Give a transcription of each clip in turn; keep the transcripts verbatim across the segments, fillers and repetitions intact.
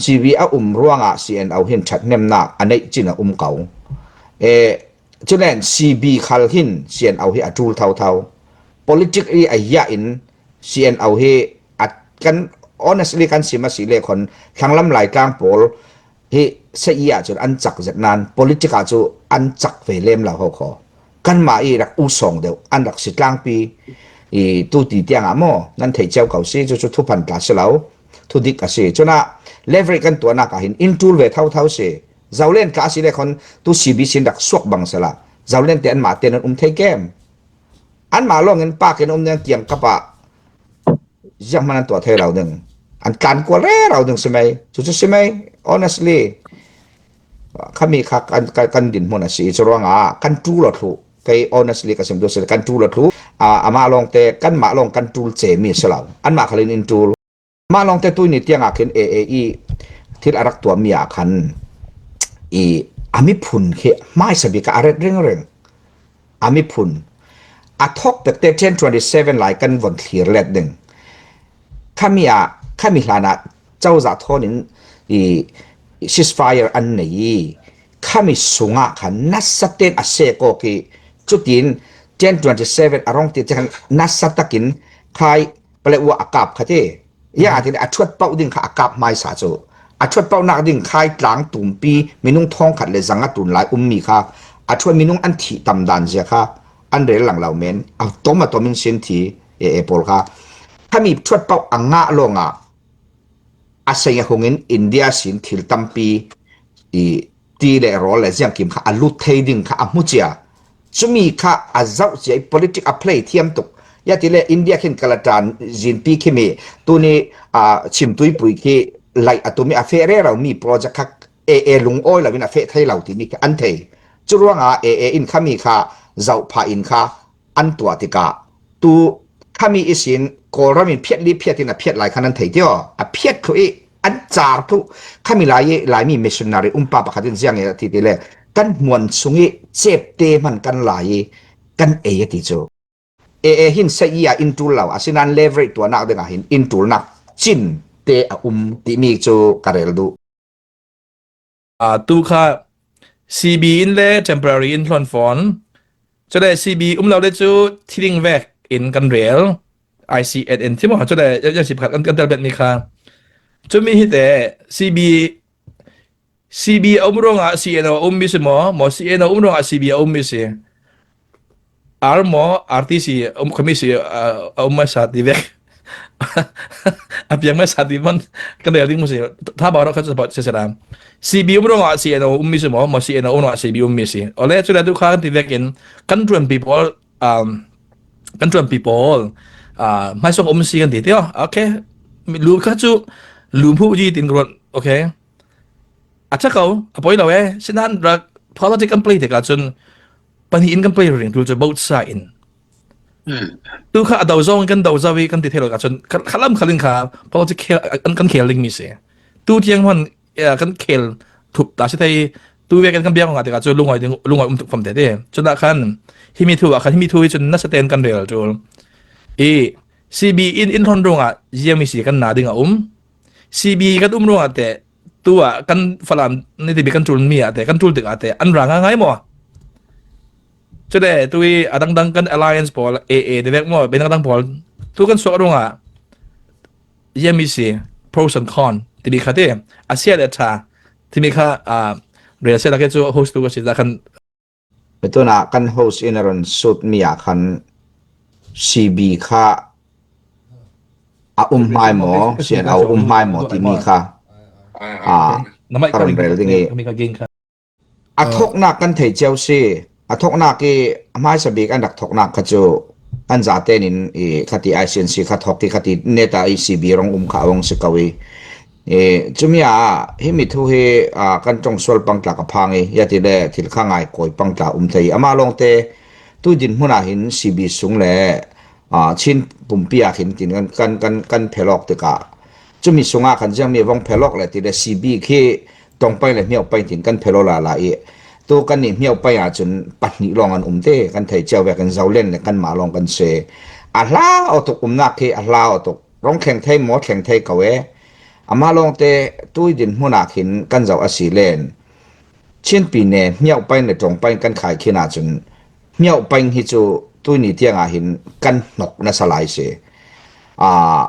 C B a um ruangah C N O hin ṭhathnemna a neih cin a um ko. E, culen C B khal hin C N O hi a ṭul thotho. Politically a hia in C N O hi a kan honestly kan sim a si le khon thlanglam Laitlang pawl hi sei ah cun an cak zet nan politic ah cu an cak ve lem lo ho kho. Kanmah i rak u sawng deuh an rak si tlangpi i tu ti tiangah maw nan theih cio ko si cu cu thuphan tla si lo, thudik a si. Cunah leverage kan tuahnak ah hin in ṭul ve thotho si. Zolen tla a si le khon tu C B sin rak suak bang sala. Zolen te anmah te nan um thei kem. Anmah lawngin pakin um nan kiangkap ah zianghman an tuah thei lo ding. An tlan kual rero ding si mei. Cucu si mei. Honestly. Khami kha kan, kan, kan dinhmun a si. Curuangah kan ṭul aw thluh. Kei honestly ka sim duh si kan ṭul aw thluh. Ah, amah lawngte kanmah lawng kan ṭul cemi si lo. Anmah khalin in ṭul. Mah lawngte tuini tiangah khin A A i thil a rak tuahmi ah khan i a miphun khi hmaisa bik ah a ret ringring. A miphun a thawk pekte ten twenty seven lai kan von thlir let ding. Khami ah, khami hlanah cozah thawn in i ceasefire an nei i khami sungah khan nasa ten a sek awk i cutin ten twenty seven a rong ti khan nasa takin khai pale ua a kap kha ti. Yang a ti le a thuat pauh ding kha a kap hmaisa cu. A thuat pauhnak ding khai tlang tumpi minung thawngkhat le zanga tun lai ummi kha a thuat minung an thih tam dan zia kha an rel lang lo men. A tom a tom in sin thi e e pawl kha. Khami thuat pauh a ngah lawngah a sei a hungin India sin thil tampi i ti le rawl le ziangkim kha a lut thei ding kha a hmu cia. Cumi kha a zoh cia i politic a play thiam tuk. Ya ti le India khin Kalatan zinpi khimi tuni, ah, chimtuipui khi laih a tumi a feh rero mi project kha e e lungawi lo in a feh thei lo timi kha an thei. Curuangah e e in khami kha zoh phah in kha an tuah tikah tu khami ihsin Kawlram in phiat li phiat in a phiat lai khan an thei tio. A phiat thluh i an car thluh. Khami lai i Laimi missionary umpa pakhat in ziang i a ti ti le kan hmuan sung i cep te hman kan lai i kan ei a ti cu. E e hin sa i a in ṭul lo, asinan leverage tuahnak dingah hin in ṭulnak cin te a um timi cu ka rel duh. Ah, tu kha C B in le temporary in hlon fawn. Cule C B um lo le cu thiling vek in kan rel. I C N in ti maw? Cule yan si pakhat kan, kan tel bet mi kha. Cumi hi te C B, C B a um ruangah C N O a um mi si maw? Maw C N O a um ruangah C B a um mi si. R maw, R T C, um, khami si, uh, a um masa ti vek. A piang masa ti man, kan rel ding mu si. Tha bau rawh kha cu support sisera. C B um ruangah C N O um mi si maw, maw C N O um ruangah C B um mi si. Ole, cule tu kha kan ti vekin, kan ṭuanpi pawl, um, kan ṭuanpi pawl, uh, hmaisawng um si kan ti ti aw. Okay. Lu kha cu, lu hmuh ji tin ka ruat. Okay. A ṭha ko, a poi lo e. Sinan rak politic kan play tikah cun pahnih in kan play ring tul cu both side in. Tu kha a do zong kan do zo i kan ti thei lo ka cun kha, kha lam kha ling kha political an kan khel ding mi si. Tu tiang hman, eh, kan khel thup ta si thei. Tu ve kan kan biak ngah tikah cu lungawi ding, lungawi um tuk fam te te. Cun ah khan himi thu ah khan himi thu hi cun nasa tein kan rel tul. I C B in in hlon ruangah ziang mi si kan na ding a um. C B kan um ruangah te tu ah kan Falam ni tibi kan tul mi ah te kan tul tik ah te an ra ngaingai maw? Cule tui a dangdang kan alliance pawl, A A te vek maw, ben dangdang pawl tu kan suak ruangah ziang mi si pros and con tibi kha te a sia le a ṭha timi kha, ah, rel sia lak cu host tu ka si ta khan. Tunah kan host in a run sut mi ah khan C B kha a um hmai maw, C N O a um hmai maw timi kha, ah, ka run rel ding i. A thawknak kan thei cio si. A thawknak i hmaisa bik an rak thawknak kha cu an zaten in i khati I C N C kha thawk i khati neta i C B rong um kha a vong si ko i. I cumi ah himi thu hi, ah, kan ṭong sual pang tla ka phang i, ya ti le thil kha ngai kawi pang tla um thei. Amah lawngte tu din hmun ah hin C B sung le, ah, Chin pumpi ah khin tin kan, kan, kan, kan phelawk tikah cumi sungah kan ziangmi vong phelawk le ti le C B khi tongpai le hmiaupai tin kan phelo lala i tu kan nih hmiaupai ah cun pahnih lawng an um te kan thei cio vekin Zolen le kanmah lawng kan si. A hla awtuk umnak khi a hla awtuk rong thleng thei maw thleng thei ko e. Ama lawngte tui din hmunah khin kan zoh a si len, Chinpi ne hmiauh pain le ṭawng pain kan khai khin ahcun hmiauh pain hi cu tui ni tiangah hin kan hnok nasa lai si. Aa,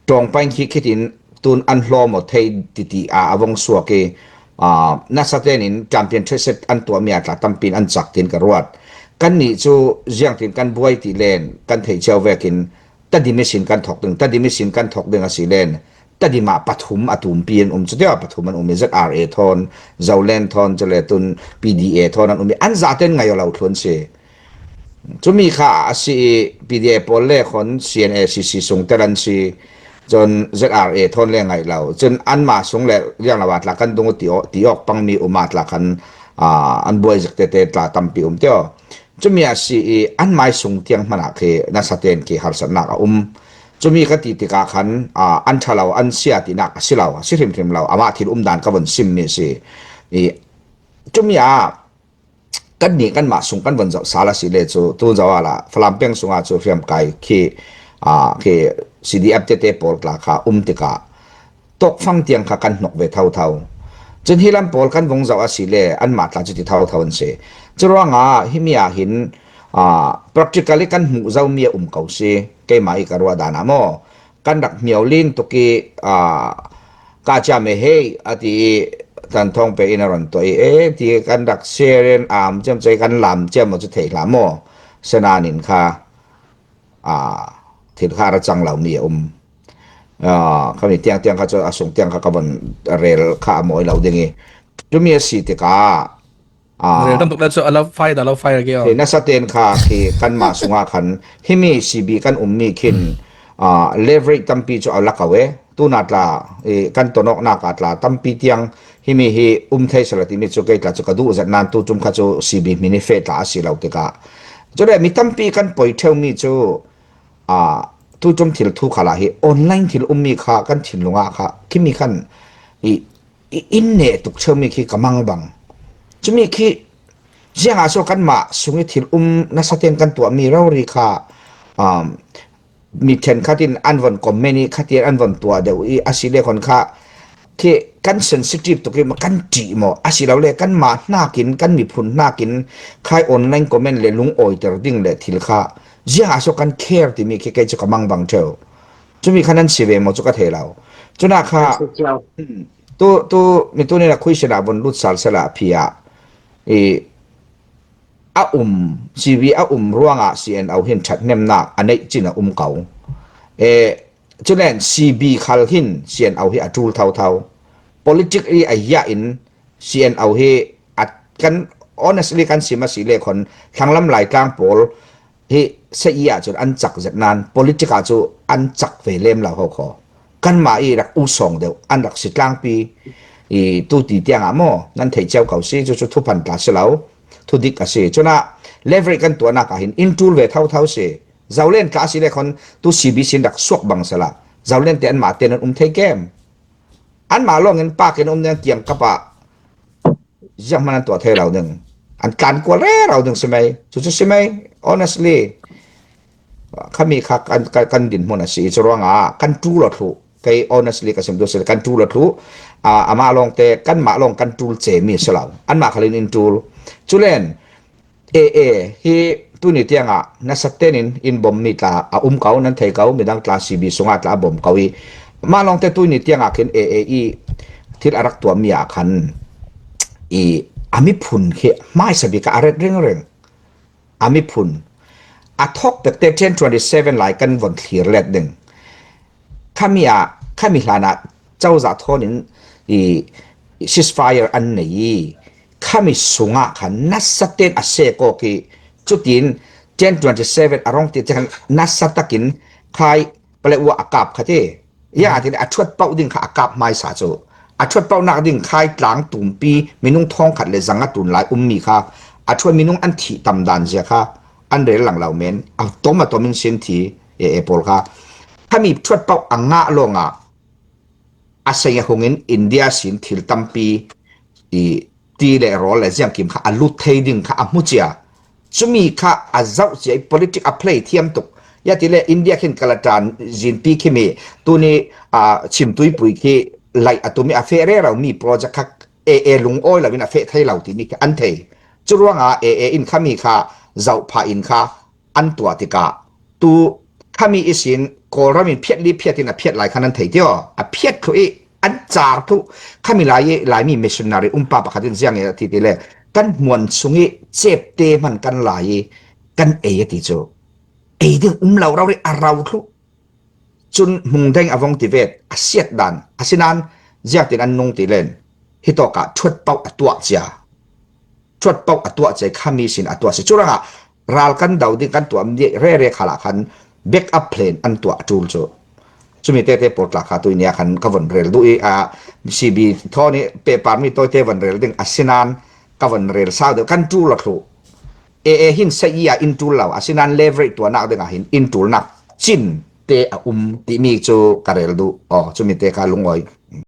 ṭawng pain khi khitin tun an hlawm aw thei titi ah a vong suak i, aa, nasa tenin champion set an tuahmi ah tla tampi in an cak tin ka ruat. Kannih cu ziangtin kan buai ti len kan theih cio vekin Tadim ihsin kan thok ding, Tadim ihsin kan thok ding a si len, Tadim ah pathum a tumpi an um cu tia pathum an um i Z R A thawn, Zoland thawn, cule tun P D A thawn an um i an zaten ngaih aw lo thluan si. Cumi kha a si i P D A pawl le khon C N A C C sung tel an si, cun Z R A thawn le ngaih lo. Cun anmah sung le riang lo ah tla kan dung ti awk, ti awk pangmi um ah tla khan, aa, an buai zek tete tla tampi um tio. Cumi a si i anmai sung tiang hmanah khi nasa ten khi harsatnak a um. Cumi ka ti tikah khan, aa, an ṭha lo, an sia tinak a si lo, a si hrimhrim lo. Amah thil umdan ka von simmi a si. I, cumi ah kannih kanmah sung kan von zoh sal a si le cu, tu zoh ah la, Falam peng sungah cu hriamkai khi, aa, khi C D F tete pawl tla kha um tikah, tawkfang tiang kha kan hnok ve thotho. Cun hi lam pawl kan vung zoh a si le anmah tla cu ti thotho an si. Curuangah himi ah hin, aa, practically kan hmuh zomi a um ko si, keimah i ka ruah dan ah maw? Kan rak hmiau lin tuk i, aa, ka ciam e hei, a ti i, tan thawng pe in a ron tuah i, e, ti kan rak share in am ciam cei kan lam ciam maw cu theih hlah maw? Senan in kha, aa, thil kha a ra cang lomi a um. Aa, khami tiang tiang kha cu a sung tiang kha ka von rel kha a mawi lo ding i, cumi a si tikah, aa, rel tam tuk le cu a lo fai dah lo fai ke. Hi nasa ten kha khi kanmah sungah khan himi C B kan ummi khin, aa, leverage tampi cu a la ko e. Tuna tla, i, kan tonawknak ah tla tampi tiang himi hi um thei sala timi cu kei tla cu ka duh zet nan tu tum kha cu C B hmin i feh tla a si lo tikah. Cule mi tampi kan poi ṭheumi cu, aa, tu tum thil thu khalah hi online thil ummi kha kan thinlung ah kha khimi khan i, i in neh tuk ṭheumi khi ka mang bang. Cumi khi ziangah so kanmah sung i thil um nasa ten kan tuahmi rori kha, um, mi ṭhenkhat in an von comment i khatin an von tuah deuh i a si le khon kha khi kan sensitive tuk i maw, kan ṭih maw, a si lo le kanmah hnakin, kan miphun hnakin khai online comment le lungawiter ding le thil kha ziangah so kan care timi khi kei cu ka mang bang ṭheu. Cumi kha nan si ve maw cu ka thei lo. Cunah kha, hmm, tu, tu, mi tu nih a khuisin ah von lut sal sala phi ah i, a um, C B a um ruangah C N O hin ṭhathnemnak a neih cin a um ko. E, culen C B khal hin C N O hi a ṭul thotho. Politic i a hiah in C N O hi a kan honestly kan sim a si le khon thlanglam Laitlang pawl hi sa i ah cun an cak zet nan politic ah cu an cak ve lem lo ho kho. Kanmah i rak usawng deuh, an rak si tlangpi i tu ti tiangah maw, nan theih cio ko si, cucu thuphan tla si lo, thudik a si. Cunah leverage kan tuahnak ah hin in ṭul ve thotho si. Zolen tla a si le khon tu C B sin rak suak bang sala. Zolen te anmah te nan um thei kem. Anmah lawngin pakin um ding kiangkap ah zianghman an tuah thei lo ding. An tlan kual rero ding si mei. Cucu si mei. Honestly. Khami kha kan, kan, kan dinhmun a si i curuangah kan ṭul aw thluh. Kei honestly ka sim tu si kan ṭul aw thluh. Ah, amah lawngte kanmah lawng kan ṭul cemi si lo. Anmah khalin in ṭul. Culen, A A hi tuni tiangah nasa tenin in bommi tla a um ko, nan thei ko, midang tla C B sungah tla a bom ko i, mah lawngte tuni tiangah khin A A i thil a rak tuahmi ah khan i a miphun khi hmaisa bik ah a ret ringring. A miphun a thawk pekte ten twenty seven lai kan von thlir let ding. Khami ah, khami hlanah cozah thawnin i ceasefire an nei i, khami sungah khan nasa ten a sek awk i, cutin ten twenty seven a rong ti khan nasa takin khai pale ua a kap kha ti. Ya, ti a thuat pauh ding kha a kap hmaisa cu. A thuat pauhnak ding khai tlang tumpi minung thawngkhat le zanga tun lai ummi kha a thuat minung an thih tam dan zia kha an rel lang lo men. A tom a tom in sin thi e, e pawl kha. Khami thuat pauh a ngah lawngah a sei a hungin India sin thil tampi i ti le rawl le ziangkim kha a lut thei ding kha a hmu cia. Cumi kha a zoh cia i politic a play thiam tuk. Ya ti le India khin Kalatan zinpi khimi tuni, ah, chimtuipui khi laih a tum i a feh rero mi project kha A A lungawi lo in a feh thei lo timi kha an thei. Curuanga A A in khami kha zoh phah in kha an tuah tikah tu khami ihsin Kawlram in phiat li phiat in a phiat lai khan an thei tio. A phiat thluh i an car thluh khami lai i Laimi missionary umpa pakhat in ziang e a ti ti le kan hmuan sung i cep te hman kan lai i kan ei a ti cu. Ei ding um lo rau rih a rau thluh. Cun hmung deng a vong ti vet a siat dan a si nan ziangtin an nung ti len hitawkah thuat pauh a tuah cia. Thuat pauh a tuah cia i khami sin a tuah si. Curangah ral kan do ding kan tuah mi rere khalah khan back up plan an tuah a tul cu. Cumi tete pawl tla kha tuinia khan ka von rel duh i a C B thaw nih pehpar mi tawite von rel ding a si nan ka von rel sau deuh kan tul a thluh. A A hin sa i a in tul lo a si nan leverage tuahnak dingah hin in tulnak cin te a um timi cu ka rel duh. Aw, cumi te kha lungawi